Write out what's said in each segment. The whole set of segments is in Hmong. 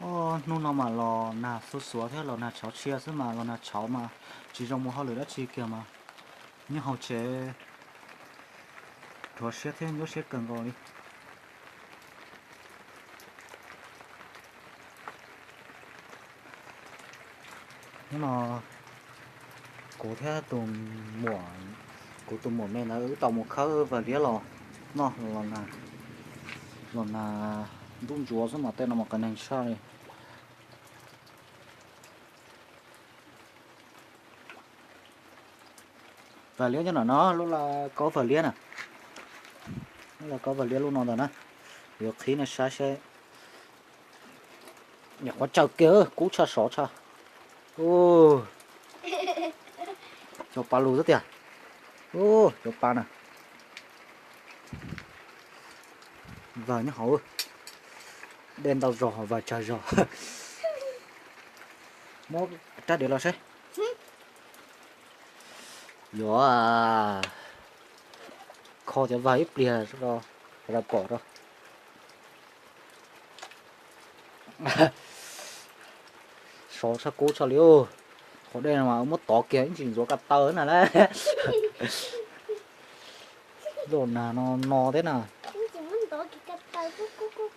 Hnub no mas los nag xuav xuav thiab los nag tshauv tshia xwb mas los nag tshauv mas tsis zoo mus hauj lwm dab tsi kiag mas nyob hauv tsev rhuav siab thiab nyuaj siab kawg nkaus li. Hnub no kuv thiab tus muam, kuv tus muam me ntawd wb tau mus khawb vas liab los noj los nag ntub ntsuav xwb mas tej no mas qias neeg tshaj li. Vas liab nyob no no, lub laj kaub vas liab na. Lub laj kaub vas liab lub no ntag na. Yuav qhib nej saib seb. Nyuam qhuav tsaws kiag kub tshaj sov tshaj. Cov pa lug xwb tiag. Cov pa na. Vawg nyob hauv. Dej ntau zog vawg tsawg zog. Muab rab diav los seb. Yuav kho cov vawg ib pliag rau pom rau. Sov tshaj kub tshaj li. Qhov dej no mas muab tov kiag ib ntsis ntxuav ko taw na lauj. Los nag no no thiab na.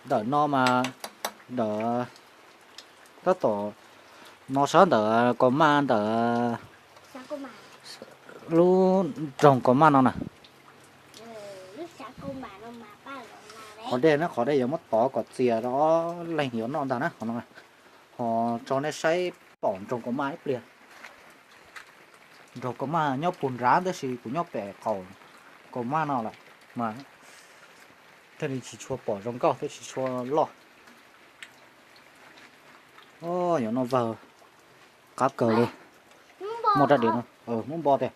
Ntawm no mas ntawm tab tom no sab ntawm kaus maj ntawm lub nroog kaus maj no na. Qhov dej na, qhov dej yuav muab tov kom txias rau ob leeg yuav noj ntag na qhov no. Ho tso nej saib pom nroog kaus maj ib pliag. Nroog kaus maj nyob puag nrad tab sis kuv nyob pem qaum kaus maj no lawm mas thiaj li tsis tshua pom zoo nkauj thiab tsis tshua loj. Yuav noj vawg qab kawg li. Muaj rab diav no, muab npo tiag.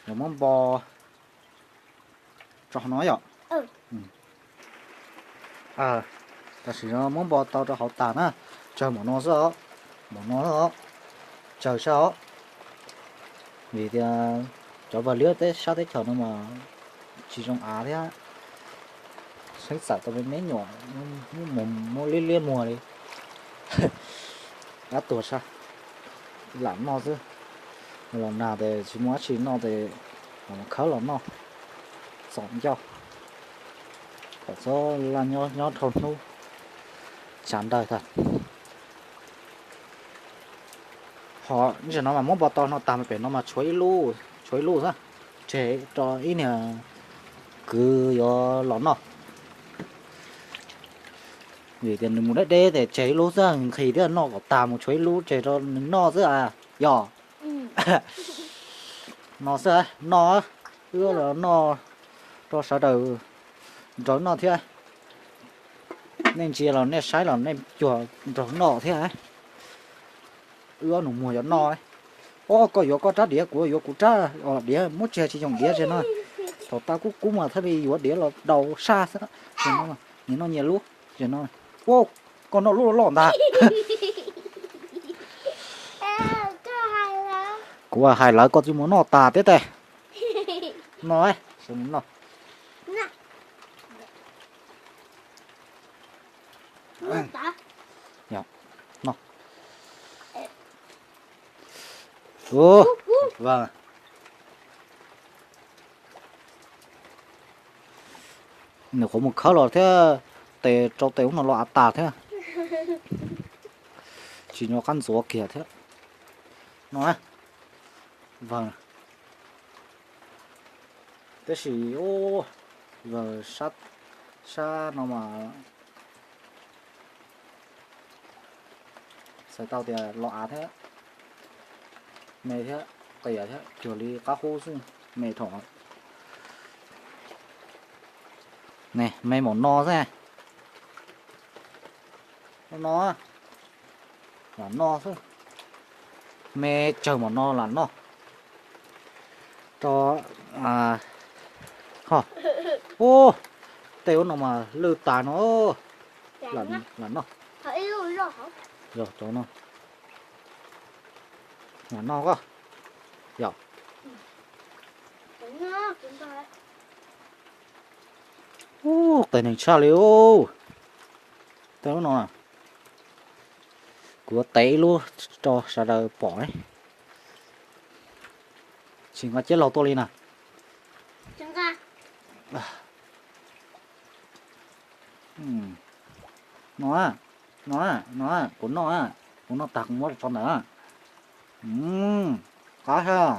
Yuav muab npo tso no yom. Tam sim no muab npo tau rau hauv tas na, tsawg npaum no xwb os, npaum no xwb os, tsawg sab os. Vim tias cov vawg liab teb sab teb chaws no mas tsis zoo av thiab, seb txawm tau me me nyuam, muab liab liab muag li. Dab tuag sab, lam noj xwb. Los nag tes tsis muaj dab tsi noj tes los khawb los noj, txom ncauj. Kom txhob laj nyob nyob dhau hnub, tsav nraws tag. Ho ntawm no mas muab npo tau no tag mas pem no mas tshuav ib lub, tshuav ib lub xwb, tseg rau ib niag kwv yuav los noj. Vim tias nws mus deb deb tes tseg ib lub xwb, nqhis thiab noj kom tag mus tshuav ib lub tseg rau nws noj xwb a. Yog no xwb, noj, wb los noj rau sawv daws nrog noj thiab. Nej ntsia los nej saib los nej cuag nrog noj thiab. Wb ob nus muag yuav noj. Ob, koj yuav koj rab diav, kuv yuav kuv rab diav, muab tseg tsis yoog diav zem no. Thaum tas kub kub mas thiaj li yuav diav los daus saj xwb. Nyias noj nyias lub zem no. Ua, koj noj lub loj ntag. Kuv hais lawv koj tsis mus noj tas thiab tes. No, no. Nws qhuav mus khawb los thiab, tes rau tes ub no los av tas thiab. Tsis nyuag qab ntxuav kiag thiab. No, vawg, tab sis vawg sab no mas xav tau tias los av thiab, me thiab, qias thiab, cuag li qab hub xwb, me dhau. Ne, me npaum no xwb. No, lam noj xwb. Me tsawg npaum no lam noj. Rau, ho, u, tej ub no mas lwj tas no. Lam noj. Yog cov no. Lam noj koj. Yog. U, qias neeg tshaj li u. Tej ub no. Kuv yuav tev ib lub rau sawv daws pom ne. Tsis nqa ceb laug tuaj li na. No, no, no, kuv noj, kuv noj tag kuv muab tso ntawm. Qab thiab.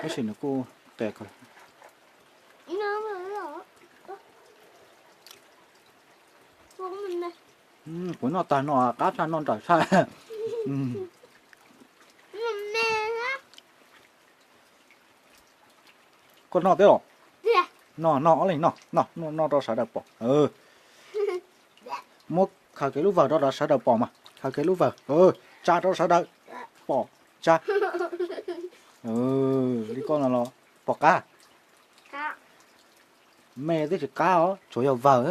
Tab sis nws kuj tes kawg. Kuv noj tag no qab tshaj, noj nrawm tshaj. Koj noj thiab los? Noj, noj ob leeg noj, noj, noj rau sawv daws pom. Muab khaws kiag lub vawg rau sawv daws pom mas, khaws kiag lub vawg, tsa rau sawv daws pom, tsa. Li koj no los pom qab? Me twb tsis qab os, tsuas yog vawg.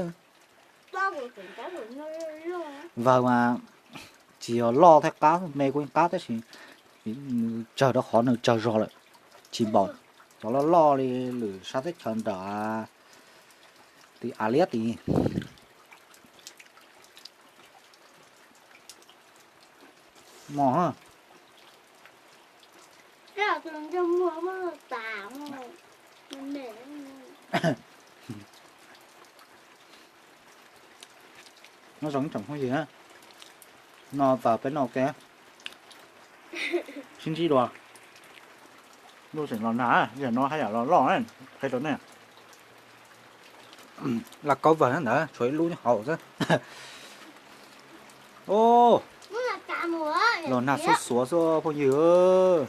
Vawg mas tsis yog loj thiab qab, me kuj qab tab sis tsawg rau qhov nws tsawg zog lawm, tsis npaum cov loj loj li lwm sab teb chaws ntawm tim Aliab tid. Mos. Nyob zoo ib tsoom phooj ywg, no tas peb noj ua ke sib ntsib dua. Lub tseem los nag, yam no haj yam los loj, qhia rau nej. Laj kaub vawg ntawd tshuav ib lub nyob hauv xwb. Los nag xuab xuav xwb phooj ywg.